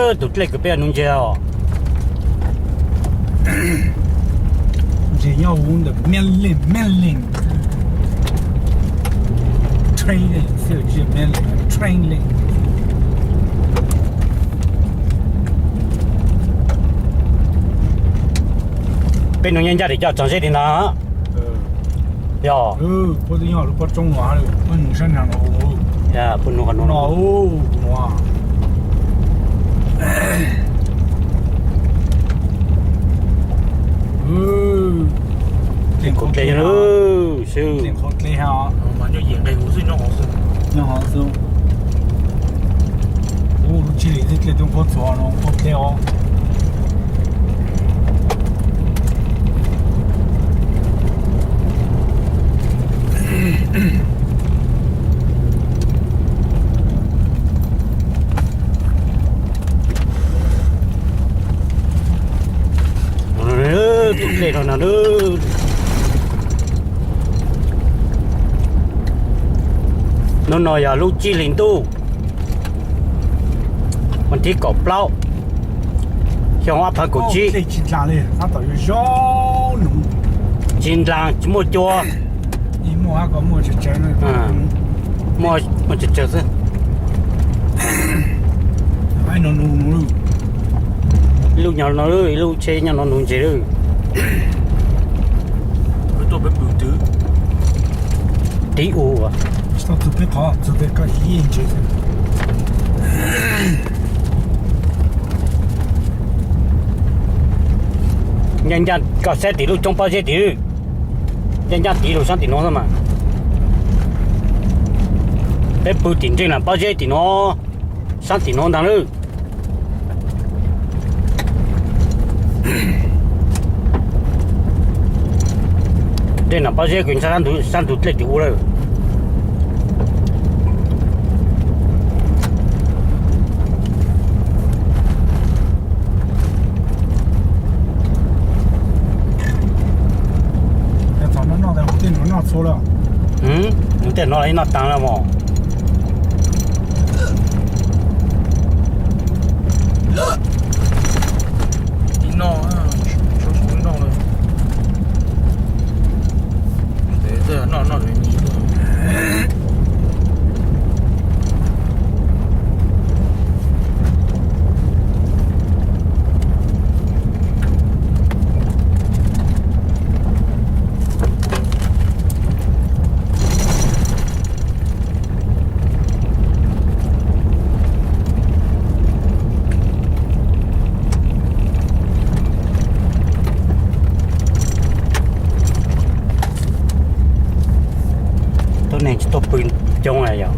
Tus dlej kws peb nuv ntsia os. Ntsia nyob huv ntawm Meliv, Meliv. Train link, Meliv, train link. Peb nuv nyob ncaj ris coj txog zeb li ntawd. Yog. Puab nyob lub pob roob no, puab nuv sab nraud no. Puab nuv qhov nuv no. Qhov dlej, qhov dlej, nyob hov xwb. Ub, lub tsis li txij dlej roob qhuav txuas no qhuav dlej os. Tus dlej no no. Hnub no yog lub tsib hlis ntuj, vas thib kaum plaub, xyoo ob phav kaum tsib. Tsis ndlaag, tsis muaj cua. Muaj, muaj tsawg tsawg xwb. Ib lub nyob no, ib lub tsheb nyob no nuv ntses lawm. Tib u, ncaj ncaj koj saib tim lub roob pob zeb tim, ncaj ncaj tim lub sab tim nuav xwb mas. Peb pw tim nreeg na pob zeb tim nuav, sab tim nuav ntag lawm. Dlej na pob zeb kws sab ntug dlej tim u lawm. Nws tej no noj taag lawm mog. Ib noj, tsuav kuv noj lawm. Ntev tej noj noj li ni. Tuab neeg tsis tuaj pw coob yog.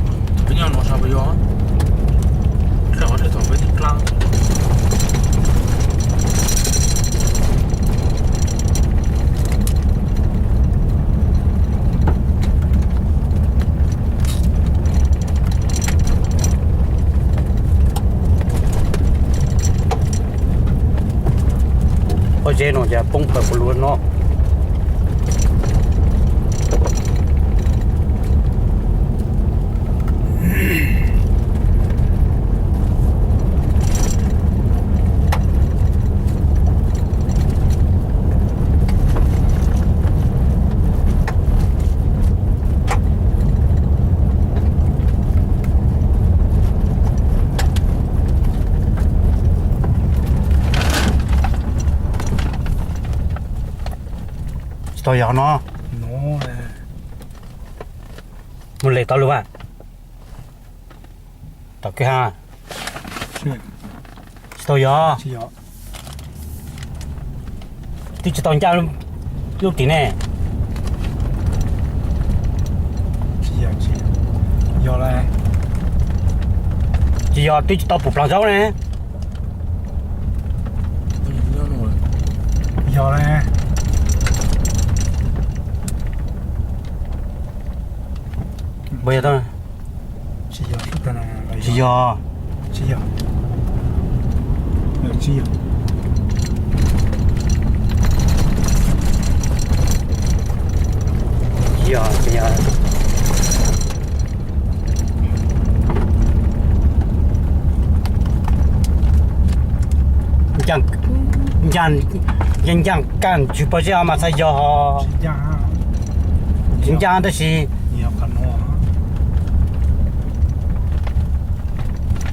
Pob zeb no cas poob plaws puv lug no. Tsis tau yog no. Mus le tau lug a. Tom kwj ha. Tsis tau yog. Twb tsis tau ncaj lub tim ne. Tsis yog, twb tsis tau pum plaag zaub ne. Yog ne. Tsis yog. Tsis yog. Tsis yog. Tsis yog, tsis yog. Ncaaj, ncaaj, ncaaj kaj ntswg pob zeb mas xav yog tsis ncaaj tab sis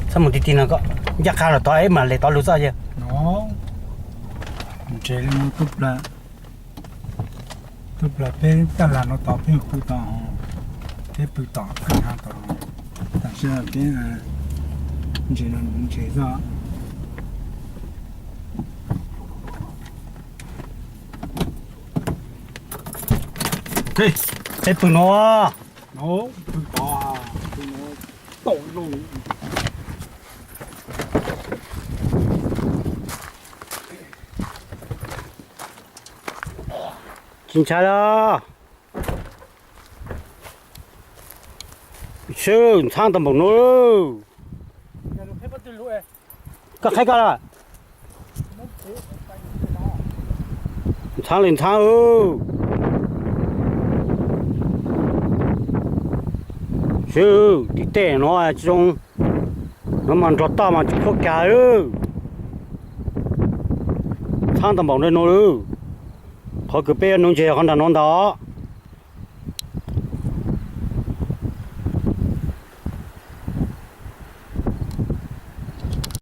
txhob mus ti ti no, ncaj qha los tod es mam le tod lug txoj yawg. Tub plag peb taj lag no tod peb pw tod, peb pw tom kwj ha tod, tam sim no peb ntses no ntses xwb. Peb pw no, pw tod, pw no tau zoo. Tsis ntshai los. Swb, ntxhaab tau npaum no. Koj qheb koj lawm. Ntxhaab li ntxhaab. Swb, tim tej no tsis zoo, no mas nrog toj mas tsis khuab kag. Ntxhaab tau npaum no. Qhov kws peb yuav nuv ntses qhov nram no ntag.